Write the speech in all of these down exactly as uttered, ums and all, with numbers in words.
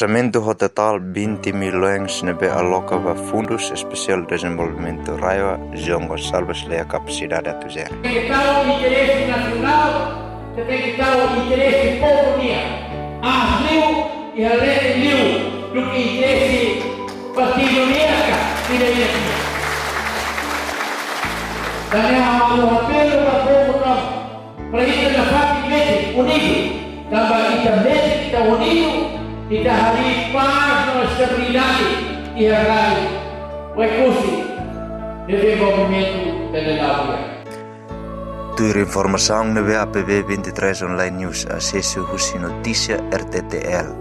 Orsamentu ho totál vinte milhões ne'ebé aloka ba Fundu Espesiál Dezenvolvimentu RAEOA, João Gonçalves lee kapasidade atu jere. Ita-nia interese nasionál, ita-nia interese povu nian. Aas liu, iha leten liu, duké interese partidu nian ka, ida-idak nian. Tanba ne'e ha'u apela ba povu tomak, para ita nafatin metin unidu, tanba ita metin ita unidu, ita harii pás no estabilidade iha rai Oekusi, dezenvolvimentu bele la'o di'ak. Tuir informasaun ne'ebé A P B vinte e três Online News asesu husi notísia R T T L,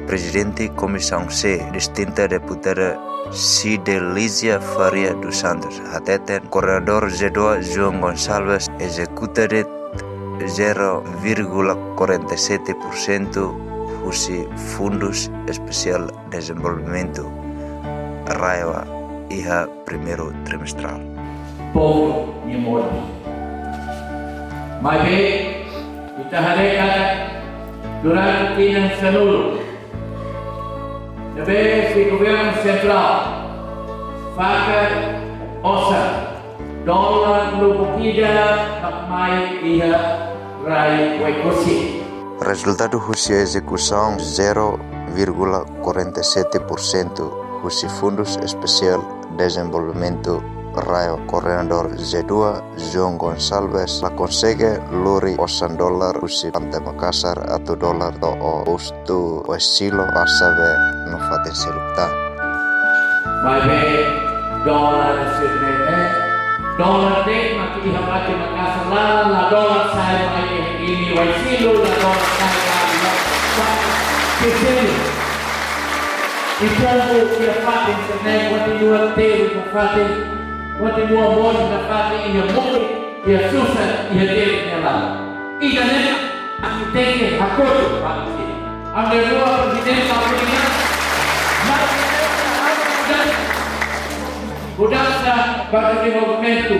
Prezidente Komisaun C, distinta Deputada Cidelizia Faria dos Santos, hateten Koordenadór ZEEDOA João Gonçalves ezekuta de'it zero vírgula quarenta e sete por cento husi Fundu Espesiál Dezenvolvimentu RAEOA iha primeiru trimestrál. Povu nia moris. Maibé, ita haree katak durante tinan sanulu, ne'ebé husi governu sentrál fakar osan, dolar lubuk ida mak mai iha rai Oekusi. Rezultadu husi ezekusaun zero vírgula quarenta e sete por cento husi Fundu Espesiál Dezenvolvimentu RAEOA, Koordenadór ZEEDOA João Gonçalves la konsege lori osan dolar husi Pante Makasar atu dolar to'o postu Oesilo, Basabe no fatin seluk tan. Maibé dolar sira-ne'e, dolar de'it mak iha Pante Makasar, la, la dolar sai mai iha Oesilo, la dolar sai mai iha Oesilo. I povu iha fatin sira-ne'e kontinua terus nafatin, kontinua moris nafatin iha mukri, iha susar, iha terus nia laran. Ida-ne'e ami tenke hakotu ba sira. Ami rua Prezidente Repúblika, mas mudansa ba dezenvolvimentu,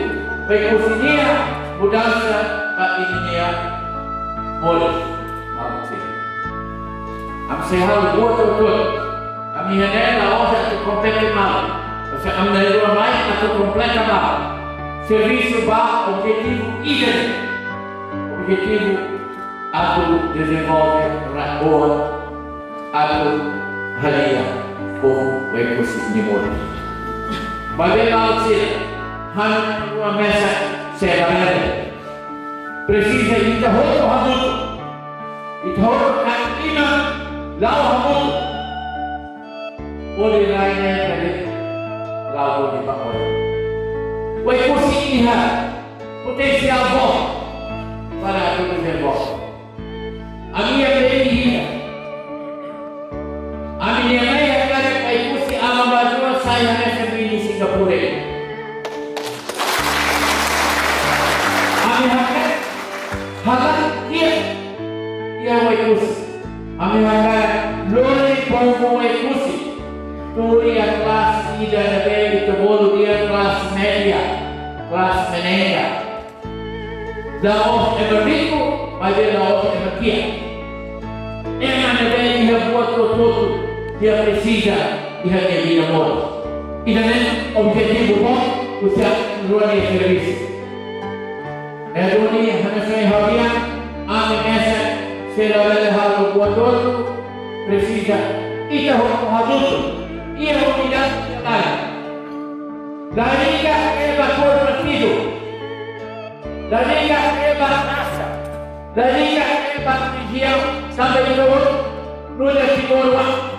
ba Oekusi nian, mudansa ba imi-nia moris. Ami sei halo buat hotu-hotu. Ami iha ne'e la'ós atu kompete malu. Maibé ami na'in-rua mai atu kompleta malu. Servisu ba objetivu ida. Objetivu atu dezenvolve RAEOA, atu hadi'a povu Oekusi nia moris. Maibé maun sira, ha'u-nia mesak sei labele. Presiza ita hotu hamutuk. Ita hotu katak ita la'o hamutuk, hodi rai ne'e bele la'o duni ba oin. Oekusi iha potensiál boot para atu dezenvolve. Ami-nia mehi hira. Ami-nia mehi hakarak Oekusi aban-bainrua sai hanesan mini Singapura. Ami hakarak hala'o di'ak iha Oekusi. Ami hakarak lori povu Oekusi tuur iha klase ida ne'ebé ita bolu dehan klase média, klase menengah. La'ós ema riku, maibé la'ós ema kiak. Ema ne'ebé iha buat hotu-hotu nia presiza iha nia vida moris. Ida-ne'e objetivu boot husi ami na'in-rua nia servisu. Ne'e duni hanesan ha'u dehan, ami mesak sei labele halo buat hotu, presiza ita hotu hamutuk iha unidade ida-ne'e. Lalika ema kór partidu. Lalika ema rasa. Lalika ema relijiaun, tanba ita hotu nu'udar timoroan.